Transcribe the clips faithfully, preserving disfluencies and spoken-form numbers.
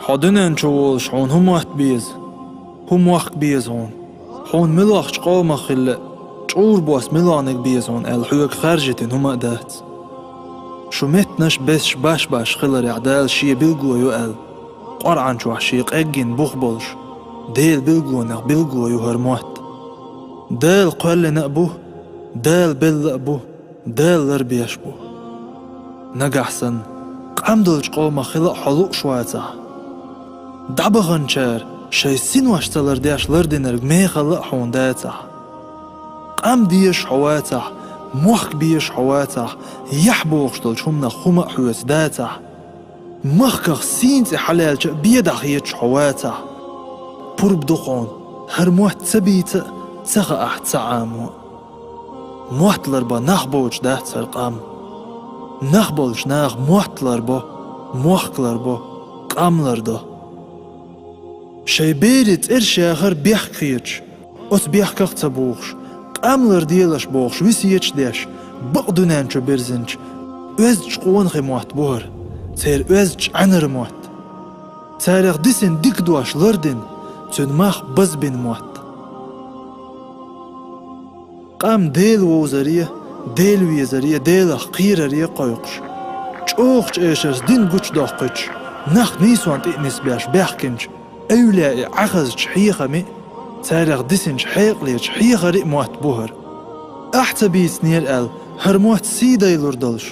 Хьо дуьнен чу волуш хьуна хӀун мотт беза? ХӀун мохк беза хьуна? Хьуна муьлхачу къомах хилла а, чӀура бос муьлханиг беза хьуна аьлла хьоьга хаьржийтина хӀума а дац. Шун меттанаш а, бесаш а баш-баш хиларехь Дала Шен билгало ю аьлла, Къуръан чохь Шен къеггина бух болуш, Делан билгалонех билгало ю хӀара мотт. Дала кхоьллина а бу, Дала белла а бу, Дала ларбеш а бу. Нагахь санна, къам долчу къомах хила а хьо лууш вацахь, дӀабаханчара шайн синош ца лардеш лардинарг мехала а хьуна дацахь, къам дезаш хьо вацахь, мохк безаш хьо вацахь, яхь бохуш долчу хӀуманах хӀума а хьоьца дацахь, махках сийна цӀе хьалаьлча а бен дӀахецаш хьо вацахь, пурба ду хьуна хӀара мотт ца бийца а, ца хаахь ца Ӏамо а. Мотт ларбан нах боцуш дац хӀара къам. Нах болчу наха мотт ларбо, мохк ларбо, къам лардо. Шайн берийн цӀераш яхар бехк хеташ, оцу бехках а ца бухуш, къам ларделаш бохуш весеташ а деш, бакъ дуьнен чу бирзинчу оьздачу къонахийн мотт бу хӀара, церан оьздачу Ӏаьнара мотт. Царах дисина дика дош лардина, цуьнан мах базбина мотт. Къам Дела вовзаре, Дела везаре, Делах кхераре кхойкхуш, чӀогӀачу эшарца дин гучудоккхуьйтуш, нах нийсонан тӀе а нисбеш баьхкинчу эвлаяийн Ӏаьхазчу хьехамийн а, царах дисинчу хьекъалечу хьехарийн а мотт бу хӀара. Ахь ца бийцинера аьлла, хӀара мотт сий дайлур долуш,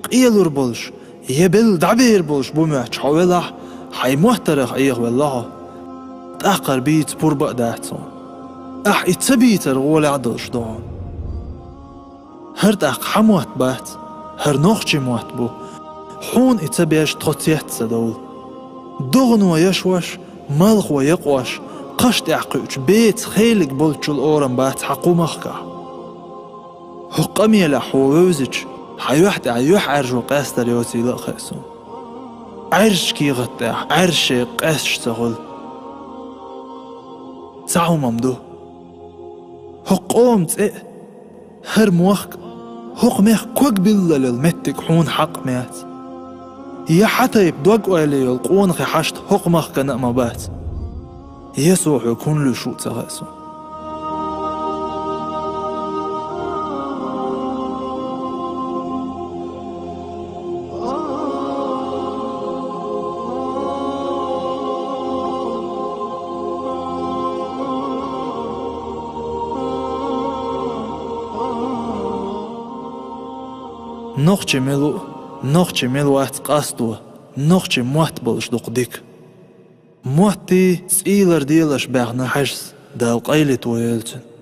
къелур болуш, я белла дӀабер болуш бу моьттуш хьо велахь, хьайн моттарах Ӏехавелла хьо. ТӀаккха хӀара бийца пурба а дац хьуна. Ахь и ца бийцар гӀолехь а долуш ду хьуна. ХӀара тӀаккха хьан мотт бац, хӀара нохчийн мотт бу. Хьуна и ца беш тхо цец ца довла. ДогӀано я шош, малхо я къош, кхаш тӀехь кхуьучу беца хелиг болччул орам бац хьан кху махкахь. ХӀокху къамелехь хьо вевзича, хьан юьхь тӀехь юьхьӀаьржо къаьстар йоцийла а хаьа суна. Ӏаьржачу кехат тӀехь Ӏаьржа шайга къаьсташ ца хуьлу. Цхьа хӀума-м ду. ХӀокху къоман цӀе а, хӀара мохк а, хӀокху мехкан ког биллал йолу меттиг хьуна хьакъ ма яц. Я хьан тайпа дог-ойла йолу къонахий хьашт хӀокху махкана а ма бац. Я со хьоьга хӀунда луьйш ву а ца хаьа суна. Нохчи мила ву, нохчи мила вац къасто, нохчи мотт болуш дукха дика. Моттий цӀийлар делаш баьхна хьажас, Дала къайле тойойла цуьнан.